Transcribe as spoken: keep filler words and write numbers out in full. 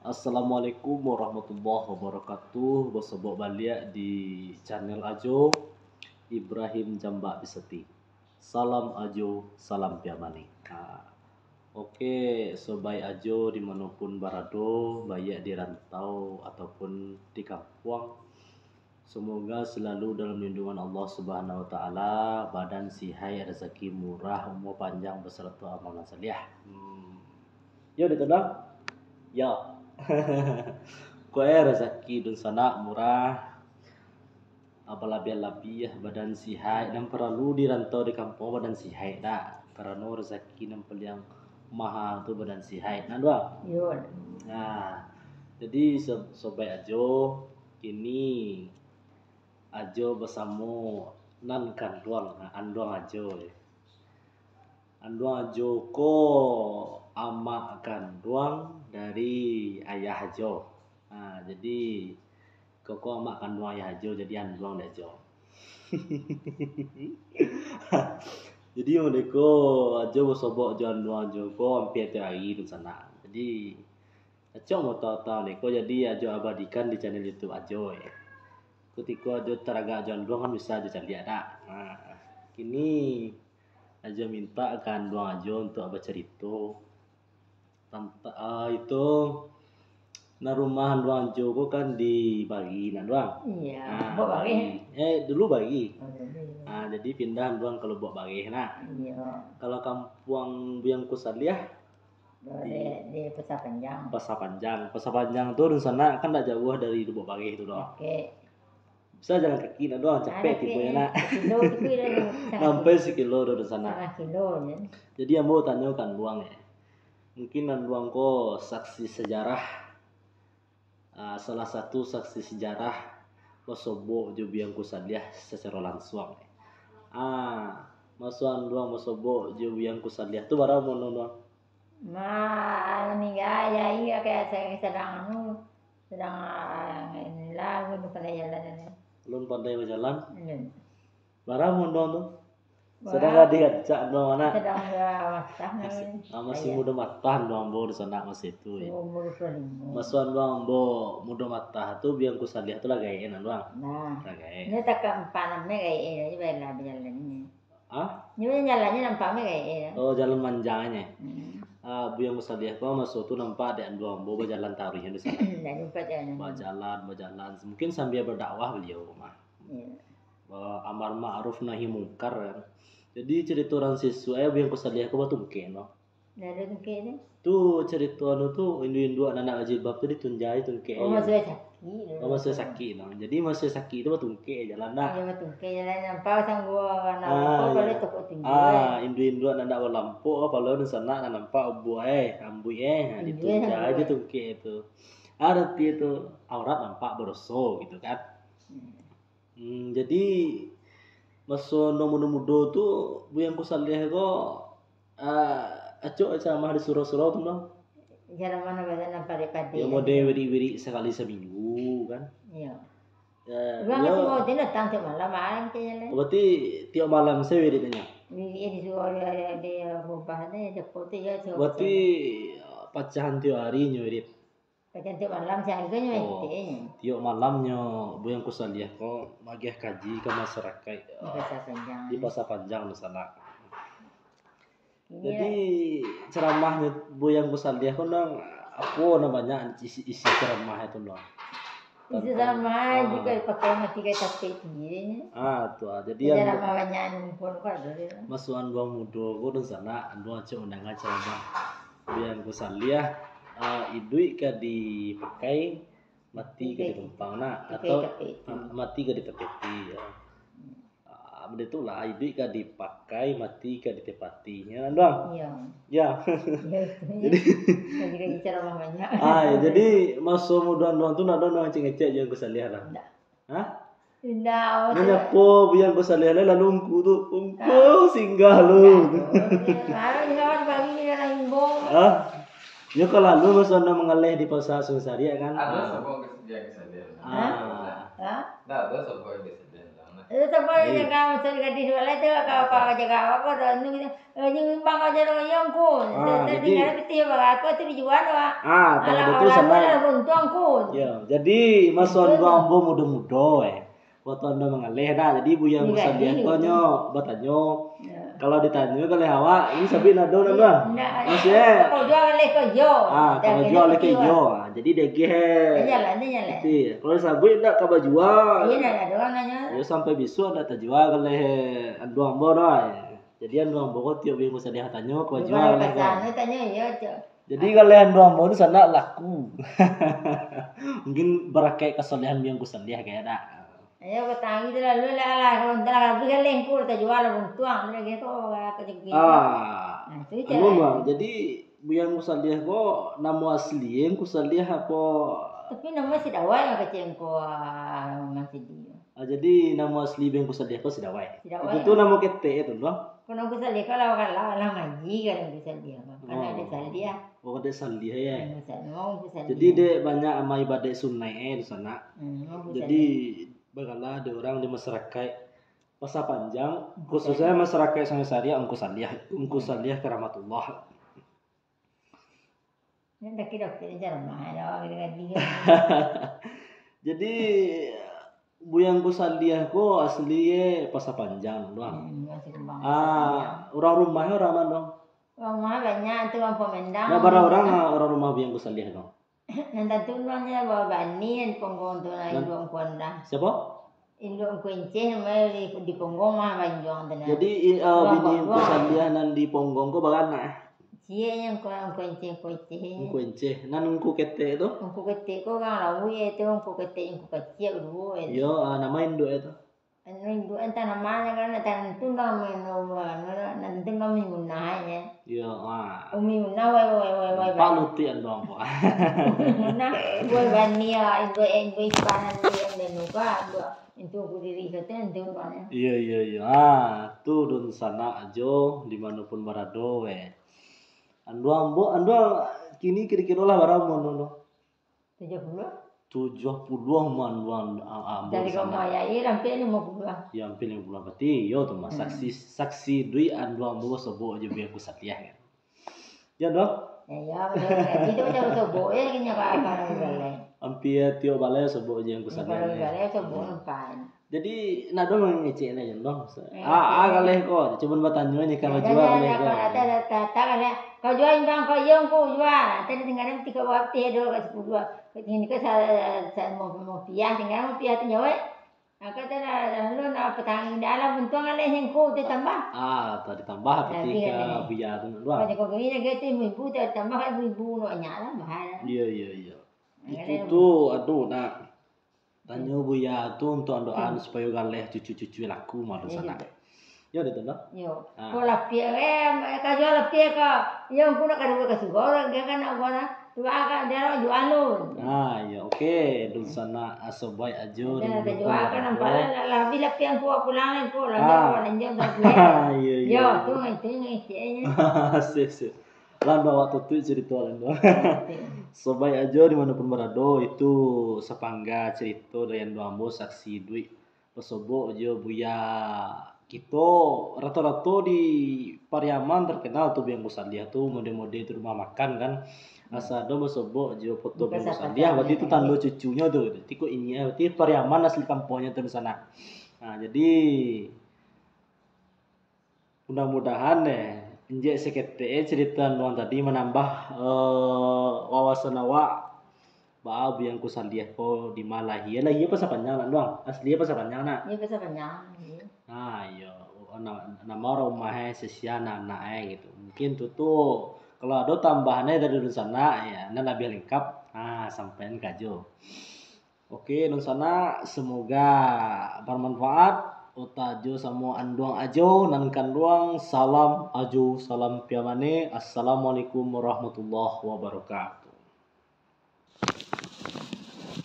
Assalamualaikum warahmatullahi wabarakatuh. Basobok baliak di channel Ajo, Ibrahim Jambak Biseti. Salam Ajo, salam Piamani. Ha. Oke, sobaik Ajo di manopun barado, baiak di rantau ataupun di kampuang. Semoga selalu dalam lindungan Allah Subhanahu Wa Taala, badan sihaik, rezeki murah, umua panjang basarato amal nan saliah. Hmm. Yo, dek tu dah. Yo. Kok eh rezeki dunsanak murah, balabiah-labiah, badan sihaik, nan paralu di rantau di kampuang badan sihaik dak, karano rezeki nan paliang maha tu badan sihaik, nah, Duang? Yo. Nah, jadi so-, sobaik Ajo, kini Ajo basamo nan kanduang, nah, anduang Ajo, eh. Anduang Ajo ko amak kanduang dari ayah Ajo. Ha, jadi, ko ko amak kanduang ayah Ajo, jadi anduang dek Ajo. Jadi, modeko Ajo basobok jo anduang Ajo ko ampia tiok ari tu sanak. Jadi, acok mota-mota modeko, jadi Ajo abadikan di channel YouTube Ajo, eh. Kutiko Ajo taragak jo anduang kan bisa Ajo caliak dak? Nah, kini Ajo mintak ka anduang Ajo untuak bacarito tanta-, ah, itu, nah, rumah anduang Ajo ko kan di Bari, nah, Duang? Iyo, ah, Lubuk Bareh. Bari. Eh, dulu Bari. Oh, dulu. Ah, jadi pindah anduang ka Lubuk Bareh, nah. Iyo. Kalau kampuang Buyangku Saliah, Di, di Pasar Panjang. Pasar Panjang. Pasar Panjang tu dunsanak kan dak jauah dari Lubuk Bareh tu doh. Oke. Bisa jalan kaki nak doh, capek tibo nyo nak. Sakilo tu. Sampai sakilo doh dunsanak. Satangah kilo je. Jadi ambo tanyo ka anduang, eh. Mungkin anduang ko saksi sejarah, ah, salah satu saksi sejarah basobok jo Buyangku Saliah sacaro lansuang, eh. Ah, maso anduang basobok jo Buyangku Saliah tu bara umua anduang? Ma-, maningga, ya, iyo, kayak saya sadang, anu, sadang, ah, inilah, alun pandai jalan, anu. Alun pandai bajalan? Alun. Bara umua anduang tu? Bara. Sadang gadih rancak anduang, nak? Sadang, ya, matah, masih, ah, masih mudo matah anduang ambo dunsanak masa itu, ya. Umur dua puluh lima. Masa anduang ambo mudo matah tu, Buyangku Saliah tu lah gaek, anduang. Nah. Lah gaek. Ini tak empat enam gaek, jadi barulah bajalan ini. Hah? Nyo jalannyo nampak mah gaek, eh. Oh, jalan manjang nyo. Hmm. Ah, Buyangku Saliah ko maso tu nampak dek anduang ambo bajalan taruih di sana. Bajalan, bajalan. Mungkin sambia badakwah baliau mah. Iyo. Ah, amar ma'ruf nahi mungkar kan. Jadi carito urang sisuak, eh, Buyangku Saliah ko batungkek no. Lah, ado tungkek tu. Tu carito anu tu, induak-induak nan ndak bajilbab tu ditunjai tungkek. Oh, maso sakik tu. Oh, maso sakik no. Jadi maso sakik tu batungkek jalan dah. Iyo, batungkek jalan, nampak sanggua warna apa, kalau tokok tinggi. Ah, induak-induak nan ndak balampok, palo dunsanak nan nampak obuah, eh, rambuik, eh. Nah, ditunjai je tungkek tu. Arati tu, aurat nampak badoso gitu kan. Hmm. Hmm, jadi, maso anduang mudo-mudo tu, Buyangku Saliah ko, ah, acok ceramah di surau-surau tu, no? Ceramah nan bana nan padek-padek. Yo, model wirid-wirid sakali saminggu, kan? Iyo. Yo, urang iyo. Masih mau datang tiok malam, malam kayaknya, lah. Berarti tiok malam sajo wiridnyo? Wirid di surau, di, di, di rumah tu, di dapur tu, yo, surau. Berarti, pacahan tiok hari nyo wirid? Pacahan tiok malam, sahari ko nyo. Oh, etek nyo. Tiok malamnyo Buyangku Saliah ko magiah kaji ka masarakaik, di Pasar Panjang. Di Pasar Panjang tu sanak. Jadi, ceramahnyo Buyangku Saliah ko nan, apo nan banyak isi, isi ceramahnyo tu, nan? Isi ceramah, ah, juo pakai mati ka capek tinggi nyo. Ah, tu ah. Jadi, ceramah banyak numpun ko ado. Maso anduang mudo ko dunsanak, anduang acok mandanga ceramah Buyangku Saliah, ah, iduik ka dipakai, mati ka ditumpang, nah, atau, ah, mati ka ditapeti, yo. Ah, benda tu lah, iduik ka dipakai, mati ka ditepati. Yo, anduang? Iyo. Yo. Iyo, itu, yo. Jadi, kaji-kaji ceramah banyak. Ah, yo, jadi, maso mudo anduang tu, ndak ado anduang ngecek-ngecek Buyangku Saliah lah? Ndak. Hah? Indak, maksudnyo. Manyapo Buyangku Saliah lai, lalu ungku tu, "Ungku, singgah lu." Hah? Nyo ka lalu maso anduang mangaleh di Pasar Sungai Sariak, kan? Ado sabo nan ka sadiah, ka sadiah. Ah. Hah? Ndak ado sabo nan ka sadiah lah. Itu sebab Iya. Dia kan masuk gadis dua lah tu, kalau kau jaga apa, dah ni gitu. Eh, ni memang aja dong yang ku. Ah, Dia jadi tinggal piti baraku tu dijual tu, ah. Ah, kalau Alah, betul orang sana. Pun dah runtuang ku. Ya, jadi masa Betul. Ando ambo mudo-mudo, eh. Waktu ando mangaleh dah, jadi Buya Musaliah ko nyo batanyo. Ya. Kalau ditanyo kaleh awak, ini sabuik nado nan Iya, dah. Ndak. Maksudnya Kau jual kaleh kau jo. Ah, Dah kau kena jual kaleh kau piti, jo. Ah, jadi degeh. Jalan, jalan. Piti. Kalau sabuik ndak kau bajual. Iya, ndak ada orang nanya. Yo sampai besok ndak tajual kaleh ando ambo dah. Jadi ando ambo ko tiok Buya Musaliah tanyo, kau Di jual mana kaleh kau. Pasar ni tanyo, iya, Cok. Jadi kaleh ando ambo tu sanak laku. Mungkin barakat kasalehan Buya Musaliah kayak dak. Ayo, kau tangi tu lalu lah, lah, kalau entah lah, habis kaleh ku, tajual lah, untuang, lagi tu, orang kerja gitu. Ah, Nah, tu anu, cara. Bang, jadi Buya Musaliah ko, namo asli Musaliah apo? Tapi nama si Dawai yang kecil ko, ah, masih dia. Ah, jadi namo asli Buya Musaliah ko si Dawai. Si Dawai. Itu tu namo ketek tu, Bang? Ko namo Musaliah ko lah, kalau lah ngaji kan namo Musaliah ko. Kan Oh. Ada Saliah. Oh, ada Saliah, ya? Ada Saliah, namo Musaliah. Jadi, dek banyak amal ibadat sunat, eh, di sana. Hmm, namo Jadi, Musaliah. Bagalah ada orang di masyarakat Pasar Panjang, Ungku khususnya Saliah. Masyarakat Sungai Sariak, Ungku Saliah, Ungku Saliah Karamatullah. Ini dah kira-kira jarang lah, ada orang kira-kira. Jadi, Buya Ungku Saliah ko asli Pasar Panjang, Bang. Hmm, masih kembang Ah, Saliah. Orang rumahnya orang mana? Orang rumah banyak tu, orang Pemendang. Nah, bara orang, ah, orang rumah Buya Ungku Saliah tu? Nan tantu nonyo bawa bani nan di Ponggong tu, nah, Nan- induak Ungku Andah. Siapa? Induak Ungku Enceh, namanya di, di Ponggong mah banjuang tu, nah. Jadi, i-, ah, Urang bini Ungku Ponggong. Saliah nan di Ponggong ko baranak, eh? Cie yang Ungku, Ungku Enceh, Ungku Enceh. Ungku Enceh. Nan Ungku Ketek tu? Ungku Ketek ko urang Lawu, ya, tu Ungku Ketek, Ungku Kaciak, duo, ya. Yo, ah, nama induak itu? Anu, induak entah namanya kan, entah tentu namo, namo, namo, entah tentu namo Maimunah, ya. Yo, ah. Umi Munah, wai, wai, wai, wai, Nampak wai. Lutik ando ambo. Umi Munah, wai, bani, ya, induak, induak ipa nan di, yang danu ka, induak, itu ku diri kata, itu namanya. Iyo, iyo, iyo. Ah, tu dunsanak ajo, di mana pun barado, weh. Ando ambo, ando kini kiro-kiro lah bara umua ando? Tujuah puluah. Tujuah puluah man, wan, a-, ambo Dari sana. Kau mayai sampai lima puluh. Ya, sampai lima puluh. Berarti, yo tu mah. Hmm. Saksi, saksi duit ando ambo sobok ajo Buya Ungku Saliah, kan. Ya, doh? Ya, ya, betul. Itu macam sobok, ya, kini apa, apa, apa, apa. Hampir tiok balai sobok ajo Ungku Saliah. Kalau balai sobok empat. Jadi, nak doh mangecek nak jan doh. Eh, ah, ah, oke. Kaleh ko, cuman batanyo ni ka Nah, bajual dah, kaleh dah, ko. Dah, dah, dah, dah, dah, dah. Kau jual imbang kau iyo ko jual. Tadi tinggal dalam tiga buah peti ado kat sepuluh. Ini ke sa-, sa-, mau, mau piah, tinggal mau piah tu nyawa. Nah, kata dah, dah lu nak petang, dah lah untuang kaleh yang ko tu tambah. Ah, tadi tambah Nanti peti ka kaleh. Buya tu nak doh. Kalau kau beli lagi tu ibu-ibu tu tambah kan ibu-ibu nak banyak lah, mahal lah. Iya, iya, iya. Nah, itu kaleh tu, aduh, nak. Tanyo Buya tu untuak andoan Hmm. supayo galeh cucu-cucu laku mah tu Iyo sanak. Jugo. Yo, dah tu dah. Yo. Ah. Ko lapiak, eh, ka jual lapiak ka. Yo, ko nak ka duo ka surau, dia kan nak buat, ah. Tuah ka dia nak jual lu. Ah, yo, oke. Dunsanak, ah, sobaik ajo. Dia nak jual kan nampak lah, lah, lah habis lapiak ko pulang lah ko lah. Ah. Dia buat lanjut dah pulang. Iyo, iyo. Yo, tu ngai, tu ngai, cik, eh. Sip, sip. Lah, dah waktu tu cerita lah, dah. Oke. Sobaik ajo di mana pun barado, itu sapangga cerita dari ando ambo saksi duit. Pasobok jo Buya kito, rato-rato di Pariaman terkenal tu, Buya Ungku Saliah tu, mode-mode tu rumah makan kan. Hmm. Asa ado basobok jo foto Buya Ungku Saliah, berarti tu tando cucunyo tu. Berarti kok ini, berarti Pariaman asli kampuangnyo tu di sana. Nah, jadi, mudah-mudahan, eh, injek saketek, eh, cerita nuang tadi manambah, eh, wawasan awak baa Buya Ungku Saliah ko di ma lahia. Lahia Pasar Panjang nak, Nuang? Asli Pasar Panjang nak? Iya, Pasar Panjang, iya. Ah, iyo. Na-, nama urang rumah, eh, sisia anak-anak, eh, gitu. Mungkin tu, tu, kalau ado tambahan, eh, dari dunsanak, ya, nan labiah lengkap, ah, sampaian ka ajo. Oke, dunsanak, semoga bermanfaat. Ota ajo samo anduang ajo, nan kanduang, salam ajo, salam piamane. Assalamualaikum warahmatullahi wabarakatuh.